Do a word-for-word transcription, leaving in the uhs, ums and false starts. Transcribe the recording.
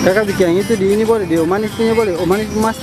Kaka biking yang itu di ini boleh, di O Manis punya boleh, O Manis mas.